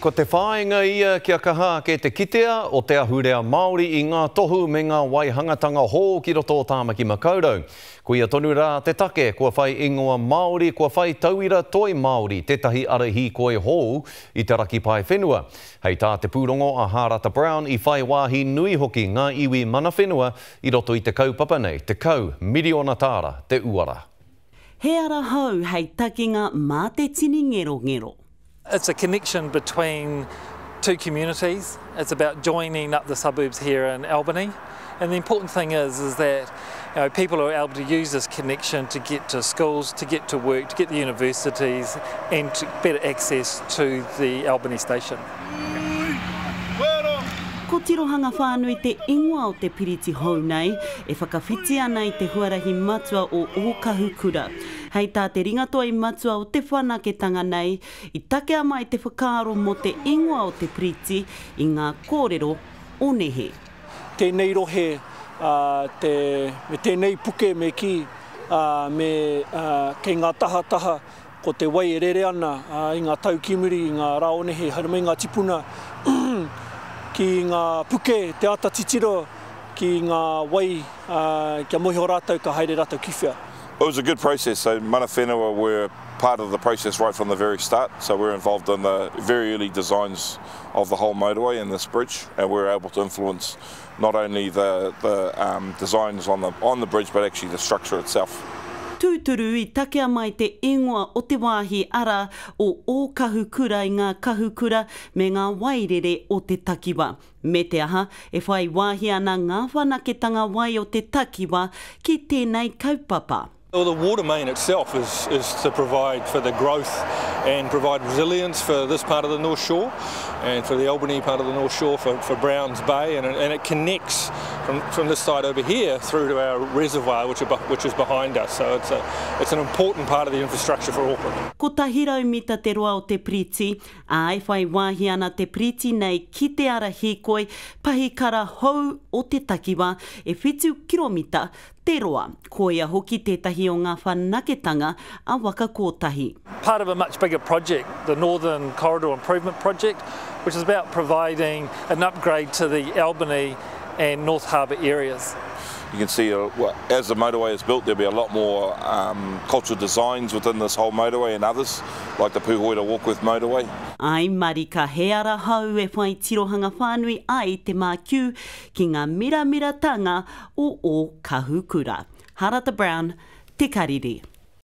Ko te whāinga ia kia kaha ake te kitea o te ahurea Māori i ngā tohu me ngā waihangatanga hou ki roto o Tāmaki Makaurau. Koia tonu rā te take kua whai ingoa Māori, kua whai tauira toi Māori tētahi ara hīkoi hou i te raki paewhenua. Hei tā te pūrongo a Hārata Brown i whai wāhi nui hoki ngā iwi mana whenua i roto i te kaupapa nei, 10 miriona tāra te uara. He ara hou hei takinga mā te tini ngerongero. It's a connection between two communities. It's about joining up the suburbs here in Albany. And the important thing is, is that you know, people are able to use this connection to get to schools, to get to work, to get to universities, and to better access to the Albany station. Ko Tirohanga Whānui te ingoa o te piriti hou nei, e whakawhiti ana i te huarahi matua o Ōkahukura. Hei tā te ringatoi matua o te whanaketanga nei, i takea mai te whakaaro mō te ingoa o te piriti i ngā kōrero o nehe. Tēnei rohe, te, me tēnei puke me kī, me, kei ngā tahataha ko te wai e rere ana i ngā tau ki muri, i ngā rā o nehe, haere mai ngā tipuna ki ngā puke, te āta titiro ki ngā wai kia mōhio rātou ka haere rātou ki whea. It was a good process, so mana whenua were part of the process right from the very start, so we were involved in the very early designs of the whole motorway and this bridge, and we were able to influence not only the, the um, designs on the, on the bridge, but actually the structure itself. Tūturu i takea mai te ingoa o te wāhi ara o Ōkahukura i ngā kahukura me ngā wairere o te takiwa. Me te aha, e whai wāhi ana ngā whanaketanga wai o te takiwa ki tēnei kaupapa. Well, the water main itself is, is to provide for the growth and provide resilience for this part of the North Shore and for the Albany part of the North Shore for, for Browns Bay and, and it connects from, from this side over here through to our reservoir which, are, which is behind us. So it's, a, it's an important part of the infrastructure for Auckland. Kotahi rau mita te roa o te piriti, ā, e whai wāhi ana te piriti nei ki te ara hīkoi pahikara hou o te takiwā e whitu kiromita te roa. Koia hoki tētahi o ngā whanaketanga a Waka Kotahi. Part of a much bigger project, the Northern Corridor Improvement Project, which is about providing an upgrade to the Albany and North Harbour areas. You can see uh, well, as the motorway is built, there'll be a lot more um, cultural designs within this whole motorway and others, like the Pūhoi to Warkworth motorway. Ai marika he ara hou e whai tirohanga whānui ai te mākiu ki ngā miramiratanga o Ōkahukura. Harata Brown, Te Kariri.